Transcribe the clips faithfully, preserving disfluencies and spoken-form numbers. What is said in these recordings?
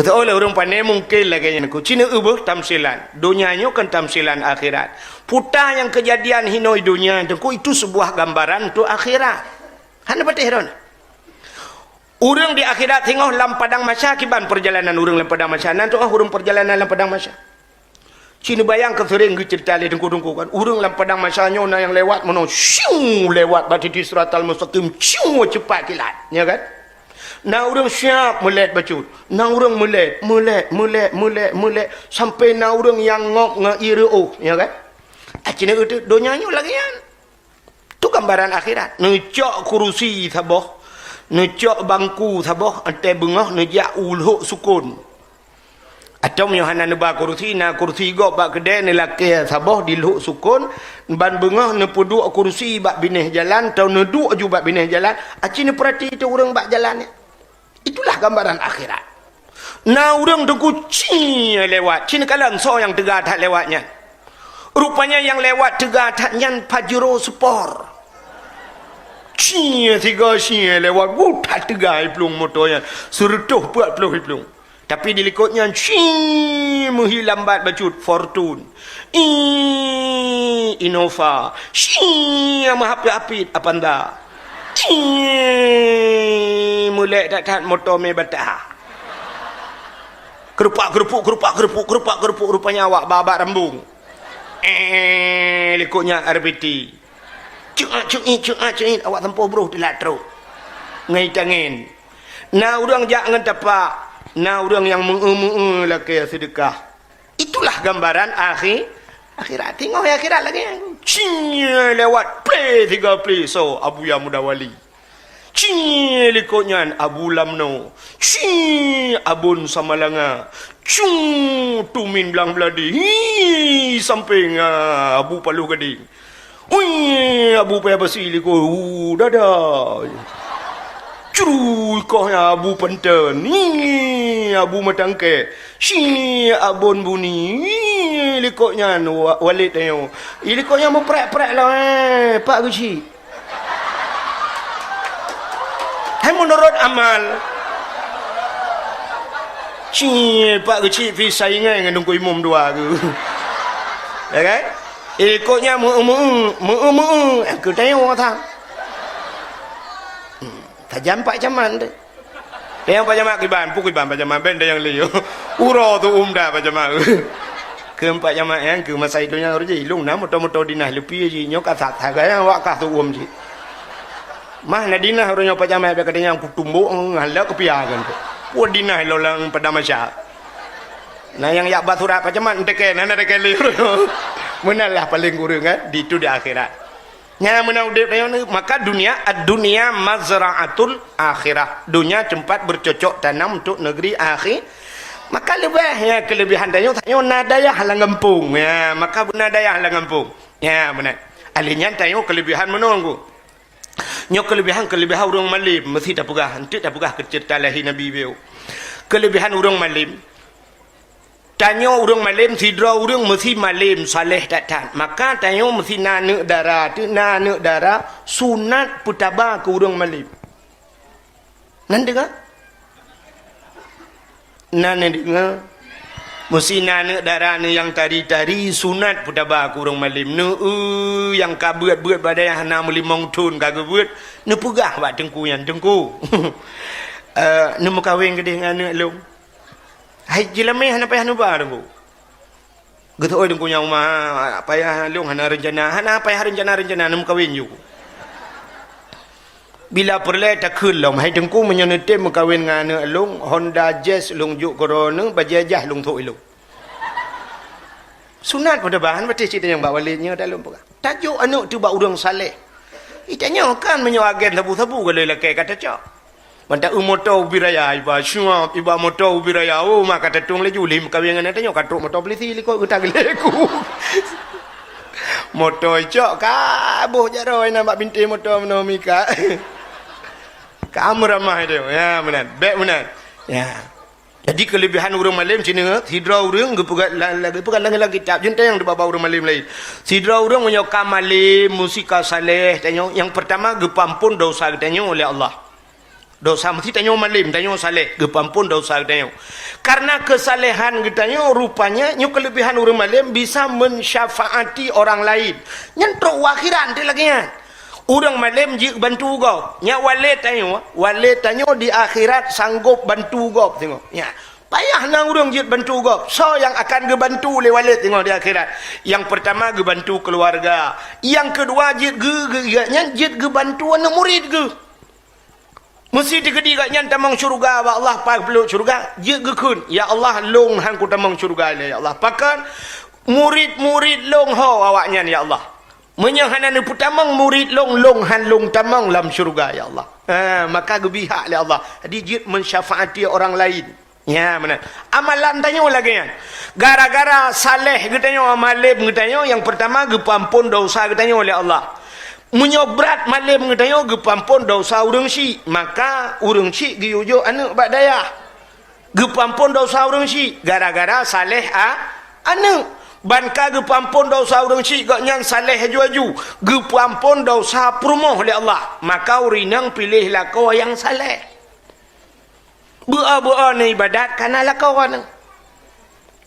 Beutôi lé ureuëng pane mungken lagée nyan, Teungku. Ci neueu beuh tamsilan. Donya nyoe kan tamsilan akhirat. Puta nyang keujadian hinoe donya, Teungku, itu sebuah gambaran untuk akhirat. Hana patéh droeneuh. Ureuëng di akhirat singoh lam padang mahsyar, kiban perjalanan ureuëng lam padang mahsyar. Nan tu'oh ureuëng perjalanan lam padang mahsyar. Ci neubayang keu seuréng geuceurita lé Teungku-teungku kan. Ureuëng lam padang mahsyar nyoe na nyang lewat meunoe, syuu, lewat bak titi siratal mustaqim, syuu, cepat kilat, ya kan? Na ureuëng siap meulét bacut, na ureuëng meulét, meulét, meulét, meulét, meulét, sampai na ureuëng nyang ngop ngon ié reuôh, ya kan? Aci neueu donya nyoe lagée nyan. Tu gambaran akhirat. Neucok kurusi saboh, neucok bangku saboh, 'oh watée beungoh neujak u lhok sukon. Atau meunyoe hana neuba kurusi, na kurusi gob bak keudée, neulakée saboh di lhok sukon, ban beungoh neupeuduek kurusi bak binéh jalan, atau neuduek ju bak binéh jalan, aci neupeurati teu ureuëng bak jalan nyan. Itulah gambaran akhirat. Na ureuëng Teungku ci lewat, ci neukalon soe nyang teuga that lewat nyan. Rupanya nyang lewat teuga that nyan Pajero Sport. Ci sigoe ci lewat, wuh, that teuga i plueng moto nyan, seureutôh peuet ploh i plueng. Tapi di likot nyan ci meuhi lambat bacut Fortune. Ih, Innova. Syii, meuhapit-hapit Avanza. Ih, meulek that-that moto mé bata. Keurupak-keurupuk, keurupak-keurupuk, keurupak-keurupuk, rupanya awak ba-, bak rambong. Eh, likot nyan R B T. Cuat, cuit, cuat, cuit, awak sampoe broh teulat trok. Ngai tangen. Na ureuëng jak ngon tapak, na ureuëng nyang meu-eu-meu-eu lakée seudeukah. Itulah gambaran akhi-, akhirat. Teungoh akhirat lagée nyan. Cing lewat, plé tiga plé, so Abuya Muda Wali. Cing likot nyan Abu Lamno. Cing Abon Samalanga. Cung Tumin Blang Beuladi. Hi, sampéng, ah, Abu Paloh Gadeng. Ui, Abu Paya Basi likot, uh, dada. Curu ikoh nyan Abu Panten. Ni Abu Matangkek. Si Abon Buni. Ni likot nyan wa-, Walid tanyoe. I likot nyan meuprek-prek lah, eh, Pak Geuchik. Hai menurut amal. Si Pak Geuchik pi saingan ngon Teungku Imum dua ke. Ya kan? Ikutnya meu-, meu-, meu-, meu-, eh, keu tanyoe that. Hmm, tajam Pak Camat tu. Yang Pak Camat kiban, pu kiban Pak Camat, ben dah yang liu. Uroe tu umda Pak Camat. Keu Pak Camat nyan, keu masa itu nyan ureueng jih, ilung na moto-moto dinah leupie jih, nyoe ka that sagai nyang wak kah tu um jih. Mah na dinah ureueng nyoe Pak Camat, biar kata nyang kutumbok, ngalak keupiakan tu. Pu dinah ilolang pada masa. Na nyang yak ba surat Pak Camat, enteke, na, na enteke lé ureueng. Meunan lah paling kureueng, kan? Di tu di akhirat. Nyan meunan udép tanyoe ni, maka dunia, ad-dunya mazra'atul akhirah. Dunia tempat bercocok tanam untuk negeri akhi-, maka leubeh, ya, kelebihan tanyoe, tanyoe na dayah lam gampông. Ya, maka na dayah lam gampông. Ya, meunan. Alèh nyan tanyoe kelebihan meunoe, Teungku. Nyoe kelebihan, kelebihan ureueng malém, meusti tapeugah. Enteuk tapeugah keu ceurita lahé Nabi biôh. Kelebihan ureueng malém. Tanyoe ureueng malém, sidroe ureueng meusti malém, saleh that-that. Maka tanyoe meusti na aneuk dara, teuk na aneuk dara, sunat peutaba keu ureueng malém. Na neudeungoe? Na neudeungoe? Meusti na aneuk dara nyang tari-tari, sunat peutaba keu ureueng malém. Neu-eu nyang ka beuet-beuet badai hana meulimong thon ka geubeuet, neupeugah bak teungku nyan, "Teungku, eh, neumeukawen keudeh ngon aneuk lôn." Hai jeulamé hana payah neuba, Teungku. Geuteu'oh Teungku nyang uma, payah lôn hana reuncana, hana payah reuncana-reuncana, neumeukawen ju. Bila peureulée takheun lom, "Hai Teungku, meunyoe neutem meukawen ngon aneuk lôn, Honda Jazz lôn jok keu droeneuh, bajée jih lôn sôk ilôn." Sunat peutaba, han patéh cit nyang bak Walid nyoe dah lôn peugah. Tajok aneuk teuh bak ureueng saleh. Ih, tanyoe kan meunyoe agen sabu-sabu ka lheueh lakée ka tacok. Ban ta-eu moto ubit raya, iba syuab, iba moto ubit raya. Oh, ma ka tatueng laju, lheueh meukawen ngon tanyoe ka trok moto polisi likot geuta geuleku. Moto icok ka boh jaroe na bak bintéh moto meunoe mika. Ka meuramah itu. Ya, meunan. Bék meunan. Ya. Jadi, kelebihan ureueng malém cit nyoe, sidroe ureueng geupeugah la-, la-, geupeugah lam, lam kitab, jeuet tanyong bak ureueng malém laén. Sidroe ureueng meunyoe ka malém, meusti ka saleh, tanyoe, nyang peurtama geupeuampon dosa geutanyoe lé Allah. Dosa meusti tanyoe malem, tanyoe saleh, geupeuampon dosa geutanyoe. Karena keusalehan geutanyoe, rupanya nyoe keuleubehan ureuëng malem bisa mensyafaati orang lain. Nyan trok u akhirat teuh lagée nyan. Ureuëng malem jeuet bantu gob. Nyak wale tanyoe, wale tanyoe di akhirat sanggob bantu gob singoh. Nyak, payah na ureuëng jeuet bantu gob. Soe nyang akan geubantu lé wale singoh di akhirat? Nyang peurtama geubantu keuluwarga. Nyang keudua jeuet geu-, geu-, geu-, nyan jeuet geubantu aneuëk murit geuh. Meusti teukeudi gobnyan tamong syeuruga bak Allah, paih peuleueh syeuruga, jeuet geukheun, "Ya Allah, lôn han kutamong syeuruga lé, ya Allah. Pakon? Murit-murit lôn ho awaknyan, ya Allah. Meunyoe hana neupeutamong murit lôn, lôn han lôn tamong lam syeuruga, ya Allah." Ha, maka geubri hak lé Allah. Jadi jeuet mensyafaati orang lain. Nya, meunan. Amalan tanyoe lagée nyan. Gara-gara saleh geutanyoe, malem geutanyoe, nyang peurtama geupeuampon dosa geutanyoe lé Allah. Meunyoe brat malem geutanyoe, geupeuampon dosa ureuëng syik, maka ureuëng syik geuyue jok aneuëk bak dayah. Geupeuampon dosa ureuëng syik gara-gara saleh a-, aneuëk. Ban ka geupeuampon dosa ureuëng syik, gobnyan saleh aju-aju. Geupeuampon dosa peurumoh lé Allah. Maka ureuëng inong piléh lakoe nyang saleh. Beu-o-beu-o neuibadat kana lakoe nyoe.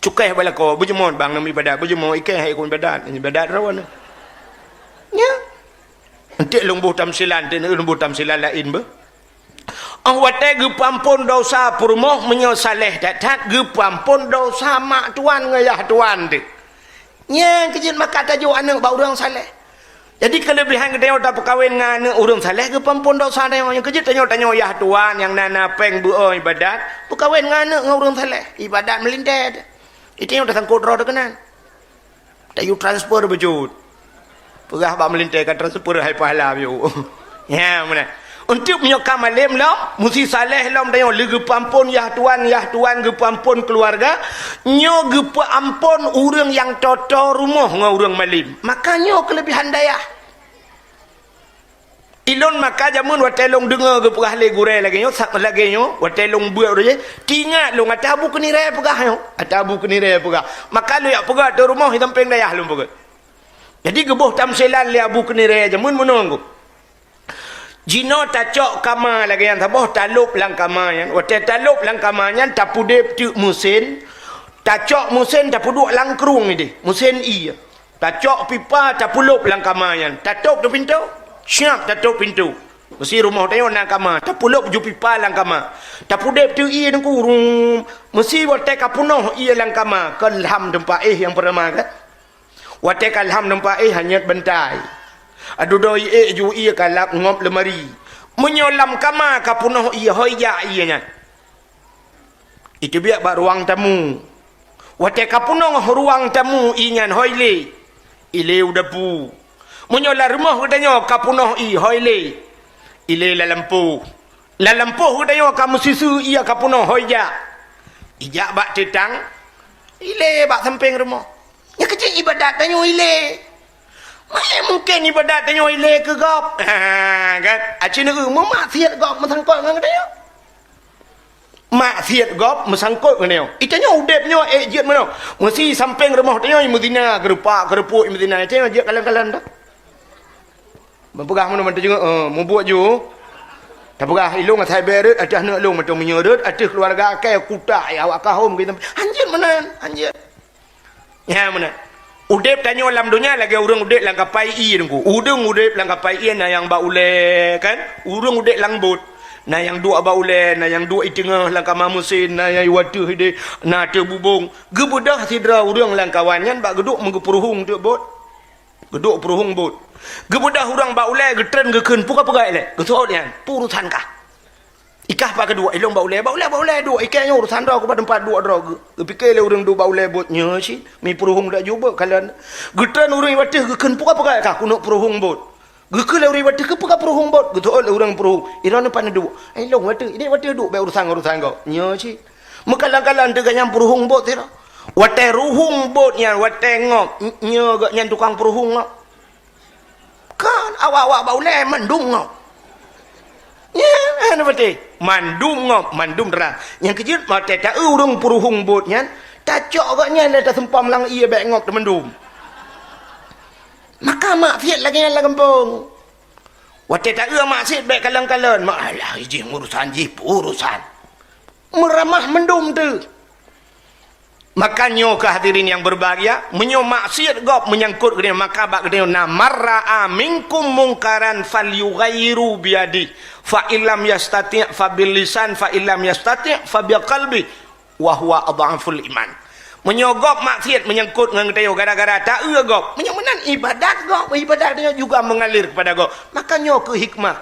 Cukéh bak lakoe, beujeumoe bang neuibadat, beujeumoe ikéh hai kon ibadat, ibadat droe nyoe. Nya. Enteuk lôn boh tamsilan, enteuk lôn boh tamsilan laén beuh. Oh watée geupeuampon dosa peurumoh meunyoe saleh that-that, geupeuampon dosa mak tuan ngon yah tuan teuh. Nyang keujeuet maka tajok aneuëk bak ureuëng saleh. Jadi keuleubehan geutanyoe tapeukawen ngon aneuëk ureuëng saleh geupeuampon dosa tanyoe. Nyang keujeuet tanyoe, tanyoe yah tuan nyang na, na péng beu-o ibadat, peukawen ngon aneuëk ngon ureuëng saleh, ibadat meulintée. Itu nyang tasangkot droe teuh keunan. Tayue transfer beujeuet. Peugah bak meulintée ka transfer hai pahala biu. Ya, meunan. Untuk meunyoe ka malem lom, meusti saleh lom tanyoe, lé geupeuampon yah tuan, yah tuan geupeuampon keuluwarga, nyoe geupeuampon ureuëng nyang toto rumoh ngon ureuëng malem. Maka nyoe keuleubehan dayah. Ilôn maka jameun watée lôn deungoe geupeugah lé gurée lagée nyoe, sa-, lagée nyoe, watée lôn beuet roh jih, teuingat lôn ata Abu Keunirée peugah nyoe, ata Abu Keunirée peugah. Maka lôn jak peugah ateueh rumoh di sampéng dayah lôn peugah. Jadi geuboh tamsilan lé Abu Keunirée jameun meunoe. Jinoe tacok kama lagée nyan saboh, talôb lam kama nyan. Watée talôb lam kama nyan, tapudeb teuk meusén, tacok meusén, tapeuduek lam krueng ideh, meusén ié. Tacok pipa, tapulôb lam kama nyan. Tatôb teuk pintoe, siab tatôb pintoe. Meusti rumoh tanyoe na kama, tapulôb ju pipa lam kama. Tapudeb teuk ié teungku, rum. Meusti watée ka peunoh ié lam kama, ka lham teumpat éh nyang peurtama kan. Watée ka lham teumpat éh, hanyot bantai. Adudoe ié ju ié ka lap ngop leumari. Meunyoe lam kama ka peunoh ié, hôi jak ié nyan. Iteubiet bak ruang tamu. Watée ka peunoh ruang tamu ié nyan, hôi ilé. Ilé u dapu. Meunyoe lam rumoh geutanyoe ka peunoh ié, hôi ilé. Ilé lam lampôh. Lam lampôh geutanyoe ka meusisu ié ka peunoh, hôi jak. Ijak bak teutang, ilé bak sampéng rumoh. Nyan keuh cit ibadat tanyoe ilé. Mana mungken ibadat tanyoe ilé keu gob? Ha, kan? Aci neu meumaksiat gob meusangkot ngon geutanyoe. Maksiat gob meusangkot ngon nyoe. Itanyoe udeb nyoe ék jeuet meunoe. Meusti sampéng rumoh tanyoe meuzina, geurupak, geurupuk meuzina. Itanyoe jeuet kalon-kalon dah. Meupeugah meunoe mantong jeuet, eh, mubuet ju. Tapeugah ilong asai bée rot ateueh aneuk lôn mantong meunyoe rot ateueh keuluwarga akai kutak ya awak kahom gitu. Hanjeuet meunan, hanjeuet. Nyan meunan. Udeb tanyoe lam donya lagée ureuëng udeb lam kapai ié teungku. Ureuëng udeb lam kapai ié na nyang bak ulée kan? Ureuëng udeb lam bot. Na nyang duek bak ulée, na nyang duek i teungoh lam kama meusén, na nyang i wateuh ideh, na ateueh bubong. Geubeudoh sidroe ureuëng lam kawan nyan bak geuduek meugeupeuruhueng teuk bot. Geuduek peuruhueng bot. Geubeudoh ureuëng bak ulée geutreun geukheun peugah-peugah ilée. Geuseuôt nyan, peue urusan kah? Ikah pat keuduek, ilong bak ulée, bak ulée, bak ulée duek, ikée nyoe urusan droe, keuba teumpat duek droe geu-, geupike lé ureuëng duek bak ulée bot nyoe cit, mi peuruhueng dak jubeuek kalon. Geutreun ureuëng i wateuh geukheun peugah-peugah kah keuneuk peuruhueng bot. Geukheun lé ureuëng i wateuh keupeugah peuruhueng bot, geuseuôt lé ureuëng peuruhueng. Ilong pat neuduek. Ilong wateuh, ideh wateuh duek bék urusan-urusan gob. Nyoe cit. Meukalon-kalon teuga nyang peuruhueng bot sidroe. Watée ruhueng bot nyan, watée ngop, nyoe gobnyan tukang peuruhueng ngop. Kan awak-awak bak ulée mandum ngop. Nyan, hana patéh. Mandum ngop, mandum terang. Nyang keujeuet watée ta-eu ureuëng peuruhueng bot nyan, tacok gobnyan lé taseumpom lam ié bék ngop teumandum. Maka maksiat lagée nyan lam gampông. Watée taeu maksiat bék kalon-kalon, malah jih urusan jih, urusan. Meuramah mandum tu. Maka nyoe keuh hadirin yang berbahagia, meunyoe maksiat gob menyangkut geutanyoe, maka bak geutanyoe na, "Man ra'a minkum mungkaran falyughayyirhu biyadih, fa illam yastati' fa bil lisan, fa illam yastati' fa bi qalbi, wa huwa adhaful iman." Meunyoe gob maksiat menyangkut ngon geutanyoe gara-gara taeu gob, meunyoe meunan ibadat gob, ibadat geutanyoe juga mengalir kepada gob, maka nyoe keuh hikmah.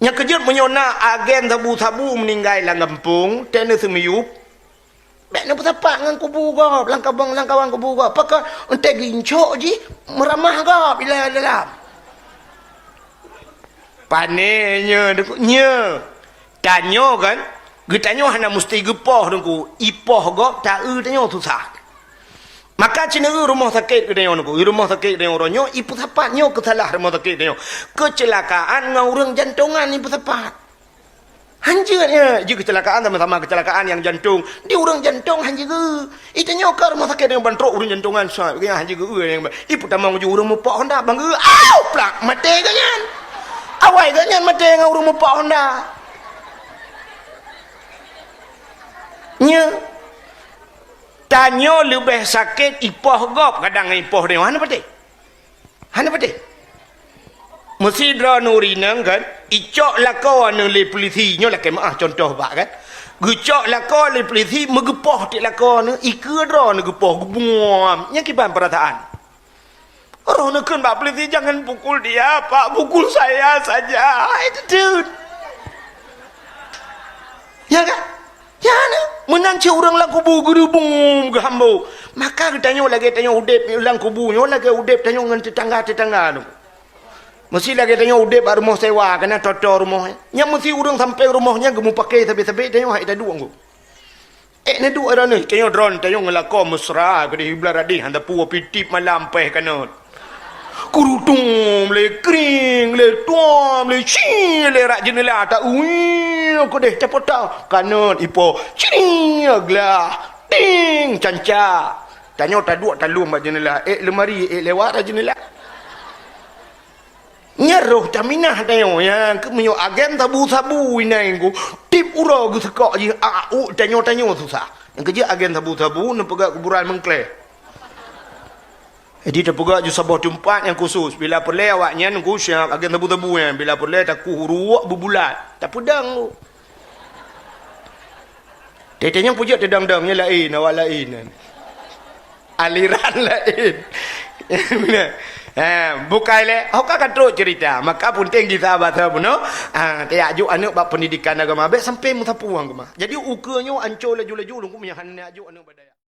Nyang keujeuet meunyoe na agen sabu-sabu meuninggai lam gampông, teuh na seumiyueb, bék neupeusapat ngon kubu gob, lam kabong, lam kawan kubu gob. Pakon, entée gincok jih, meuramah gob ilée dalam. Pane nyoe, nyoe. Tanyoe kan, geutanyoe hana musti geupoh Teungku, ipoh gob taeu tanyoe susah. Maka cina rumoh sakét geutanyoe Teungku, rumoh sakét geutanyoe uroe nyoe, ipeusapat nyoe keusalah rumoh sakét geutanyoe. Keucilakaan ngon ureuëng jantongan ipeusapat. Hanjeuet nyan, jih keucilakaan sama-sama keucilakaan nyang jantong. Di ureuëng jantong hanjeuet. Itanyoe ka rumoh sakét nyang ban trok ureuëng jantongan sa, nyang hanjeuet ureuëng nyang ipeutamong ju ureuëng mupok honda bang geu. Au plak, maté geuh nyan. Awai geuh nyan maté ngon ureuëng mupok honda. Nya. Tanyoe leubeh sakét ipoh gob kadang ipoh deungon hana patéh. Hana patéh. Meusi droeneuh ureuëng inong kan, icok lakoe neuh lé pulisi, nyoe lakée meuáh contoh bak kan. Geucok lakoe lé pulisi, meugeupoh tiek lakoe neuh, ikeue droeneuh geupoh, geubuam. Nyang kiban peurasaan. Roh neukheun bak pulisi, "Jangan pukul dia, Pak, pukul saya saja." Hai teuteuet. Ya kan? Ya na, meunan cit ureuëng lam kubu geurubung geuhambo. Maka geutanyoe lagée tanyoe udeb lam kubu nyoe lagée udeb tanyoe ngon tetangga-tetangga tu. Meusi lagée tanyoe udeb bak rumoh sewa, kana toto rumoh. Nyang meusi ureuëng sampai rumoh nyan geumupake sabe-sabe tanyoe hai taduek ngku. Eh, neuduek droeneuh, tanyoe droen, tanyoe ngeulako mesra, keudeh hibla radeh, hana peue pitip malam peh kanot. Kurutum lé kring, lé tuam lé ci, lé rak jeunela ta ui, keudeh tapota kanot ipo, ciri glah, ting canca. Tanyoe taduek talum bak jeunela, eh lemari, eh lewat rak jeunela. Nyan roh taminah tanyoe, nyang keu meunyoe agen sabu-sabu inai ngku, tip uroe geuseukok jih, a, u, tanyoe-tanyoe susah. Nyang keujeuet agen sabu-sabu neupeugah kuburan mengkleh. Jadi teupeugah ju saboh teumpat nyang khusus. Bila peureulée awak nyan ngku siap agen sabu-sabu nyan, bila peureulée takuh uruek beubulat, tapeudong ngku. Teuh-teuh nyang peujeuet teudong-dong nyan laén, awak laén nyan. Aliran laén. Ha, bukai lé, ho ka ka trok cerita, maka penting gisa bahasa bunoe. Ha, tajak juk aneuk bak pendidikan agama, bék sampai meusapeue agama. Jadi ukeue nyoe ancô laju-laju lungkung meunyoe hana jak juk aneuk bak dayah.